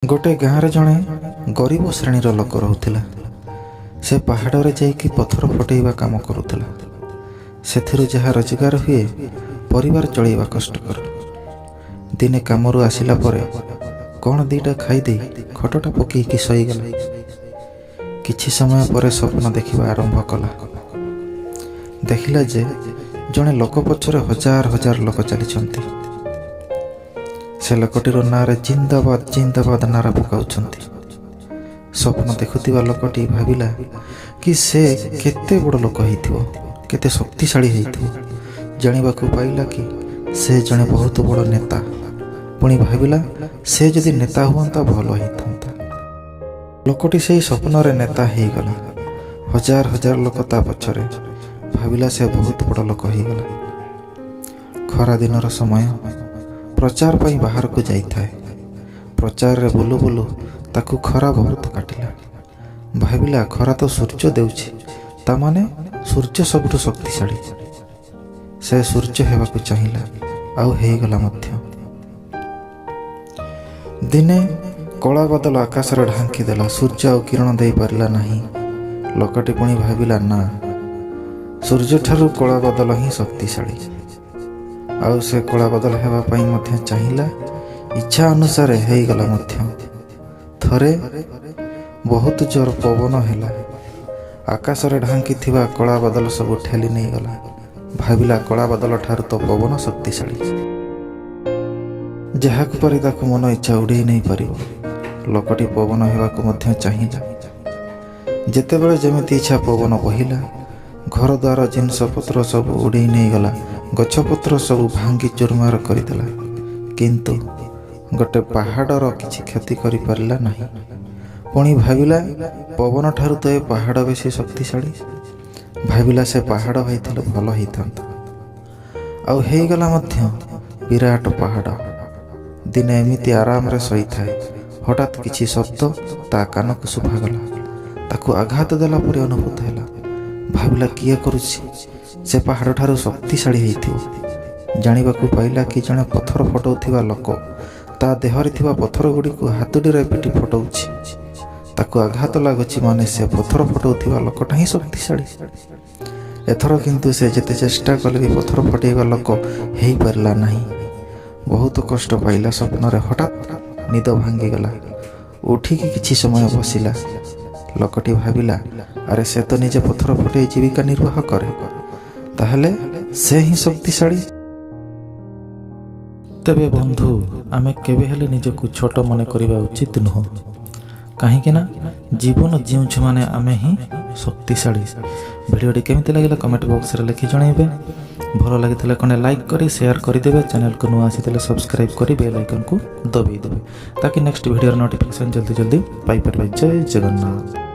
ଗୋଟେ ଗାଁରେ ଜଣେ ଗରିବ ଶ୍ରେଣୀର ଲୋକ ରହୁଥିଲା। ସେ ପାହାଡ଼ରେ ଯାଇକି ପଥର ଫଟେଇବା କାମ କରୁଥିଲା। ସେଥିରୁ ଯାହା ରୋଜଗାର ହୁଏ, ପରିବାର ଚଳେଇବା କଷ୍ଟକର। ଦିନେ କାମରୁ ଆସିଲା ପରେ କ'ଣ ଦିଟା ଖାଇଦେଇ ଖଟଟା ପକେଇକି ଶୋଇଗଲା। କିଛି ସମୟ ପରେ ସ୍ୱପ୍ନ ଦେଖିବା ଆରମ୍ଭ କଲା। ଦେଖିଲା ଯେ ଜଣେ ଲୋକ ପଛରେ ହଜାର ହଜାର ଲୋକ ଚାଲିଛନ୍ତି। ସେ ଲୋକଟିର ନାଁରେ ଜିନ୍ଦାବାଦ ଜିନ୍ଦାବାଦ ନାରା ପକାଉଛନ୍ତି। ସ୍ୱପ୍ନ ଦେଖୁଥିବା ଲୋକଟି ଭାବିଲା କି ସେ କେତେ ବଡ଼ ଲୋକ ହେଇଥିବ, କେତେ ଶକ୍ତିଶାଳୀ ହେଇଥିବ। ଜାଣିବାକୁ ପାଇଲା କି ସେ ଜଣେ ବହୁତ ବଡ଼ ନେତା। ପୁଣି ଭାବିଲା, ସେ ଯଦି ନେତା ହୁଅନ୍ତା, ଭଲ ହେଇଥାନ୍ତା। ଲୋକଟି ସେଇ ସ୍ୱପ୍ନରେ ନେତା ହେଇଗଲା। ହଜାର ହଜାର ଲୋକ ତା ପଛରେ। ଭାବିଲା, ସେ ବହୁତ ବଡ଼ ଲୋକ ହେଇଗଲା। ଖରା ଦିନର ସମୟ। ପ୍ରଚାର ପାଇଁ ବାହାରକୁ ଯାଇଥାଏ। ପ୍ରଚାରରେ ବୁଲୁ ବୁଲୁ ତାକୁ ଖରା ବହୁତ କାଟିଲା। ଭାବିଲା, ଖରା ତ ସୂର୍ଯ୍ୟ ଦେଉଛି, ତାମାନେ ସୂର୍ଯ୍ୟ ସବୁଠୁ ଶକ୍ତିଶାଳୀ। ସେ ସୂର୍ଯ୍ୟ ହେବାକୁ ଚାହିଁଲା ଆଉ ହେଇଗଲା ମଧ୍ୟ। ଦିନେ କଳା ବାଦଲ ଆକାଶରେ ଢାଙ୍କି ଦେଲା। ସୂର୍ଯ୍ୟ ଆଉ କିରଣ ଦେଇପାରିଲା ନାହିଁ। ଲୋକଟି ପୁଣି ଭାବିଲା, ନା, ସୂର୍ଯ୍ୟଠାରୁ କଳା ବାଦଲ ହିଁ ଶକ୍ତିଶାଳୀ। ଆଉ ସେ କଳା ବାଦଲ ହେବା ପାଇଁ ମଧ୍ୟ ଚାହିଁଲା। ଇଚ୍ଛା ଅନୁସାରେ ହେଇଗଲା ମଧ୍ୟ। ଥରେ ବହୁତ ଜୋର ପବନ ହେଲା। ଆକାଶରେ ଢାଙ୍କିଥିବା କଳା ବାଦଲ ସବୁ ଠେଲି ନେଇଗଲା। ଭାବିଲା, କଳା ବାଦଲ ଠାରୁ ତ ପବନ ଶକ୍ତିଶାଳୀ। ଯାହାକୁ ପାରି ତାକୁ ମନ ଇଚ୍ଛା ଉଡ଼େଇ ନେଇପାରିବ। ଲୋକଟି ପବନ ହେବାକୁ ମଧ୍ୟ ଚାହିଁଲା। ଯେତେବେଳେ ଯେମିତି ଇଚ୍ଛା ପବନ ବହିଲା। ଘର ଦ୍ୱାର, ଜିନିଷପତ୍ର ସବୁ ଉଡ଼େଇ ନେଇଗଲା। ଗଛପତ୍ର ସବୁ ଭାଙ୍ଗି ଚୁରମାର କରିଦେଲା। କିନ୍ତୁ ଗୋଟେ ପାହାଡ଼ର କିଛି କ୍ଷତି କରିପାରିଲା ନାହିଁ। ପୁଣି ଭାବିଲା, ପବନ ଠାରୁ ତ ଏ ପାହାଡ଼ ବେଶୀ ଶକ୍ତିଶାଳୀ। ଭାବିଲା, ସେ ପାହାଡ଼ ହେଇଥିଲେ ଭଲ ହେଇଥାନ୍ତା। ଆଉ ହେଇଗଲା ମଧ୍ୟ ବିରାଟ ପାହାଡ଼। ଦିନେ ଏମିତି ଆରାମରେ ଶୋଇଥାଏ। ହଠାତ୍ କିଛି ଶବ୍ଦ ତା କାନକୁ ଶୁଭାଗଲା। ତାକୁ ଆଘାତ ଦେଲା ପରି ଅନୁଭୂତ ହେଲା। ଭାବିଲା, କିଏ କରୁଛି? ସେ ପାହାଡ଼ ଠାରୁ ଶକ୍ତିଶାଳୀ ହେଇଥିବ। ଜାଣିବାକୁ ପାଇଲା କି ଜଣେ ପଥର ଫଟଉଥିବା ଲୋକ ତା ଦେହରେ ଥିବା ପଥର ଗୁଡ଼ିକୁ ହାତୁଡ଼ିରେ ପିଟି ଫଟଉଛି। ତାକୁ ଆଘାତ ଲାଗୁଛି, ମାନେ ସେ ପଥର ଫଟଉଥିବା ଲୋକଟା ହିଁ ଶକ୍ତିଶାଳୀ। ଏଥର କିନ୍ତୁ ସେ ଯେତେ ଚେଷ୍ଟା କଲେ ବି ପଥର ଫଟେଇବା ଲୋକ ହେଇପାରିଲା ନାହିଁ। ବହୁତ କଷ୍ଟ ପାଇଲା ସ୍ୱପ୍ନରେ। ହଠାତ୍ ନିଦ ଭାଙ୍ଗିଗଲା। ଉଠିକି କିଛି ସମୟ ବସିଲା। ଲୋକଟି ଭାବିଲା, ଆରେ, ସେ ତ ନିଜେ ପଥର ଫଟେଇ ଜୀବିକା ନିର୍ବାହ କରେ, ତାହେଲେ ସେ ହିଁ ଶକ୍ତିଶାଳୀ। ତେବେ ବନ୍ଧୁ, ଆମେ କେବେ ହେଲେ ନିଜକୁ ଛୋଟ ମନେ କରିବା ଉଚିତ ନୁହଁ। କାହିଁକି ନା ଜୀବନ ଜିଉଁଛୁ ମାନେ ଆମେ ହିଁ ଶକ୍ତିଶାଳୀ। ଭିଡ଼ିଓଟି କେମିତି ଲାଗିଲା, କମେଣ୍ଟ ବକ୍ସରେ ଲେଖି ଜଣାଇବେ। ଭଲ ଲାଗିଥିଲେ କଣେ ଲାଇକ୍ କରି ସେୟାର କରିଦେବେ। ଚ୍ୟାନେଲକୁ ନୂଆ ଆସିଥିଲେ ସବସ୍କ୍ରାଇବ୍ କରି ବେଲ୍ ଆଇକନ୍କୁ ଦବାଇ ଦେବେ, ତାକି ନେକ୍ସଟ ଭିଡ଼ିଓର ନୋଟିଫିକେସନ୍ ଜଲ୍ଦି ଜଲ୍ଦି ପାଇପାରିବେ। ଜୟ ଜଗନ୍ନାଥ।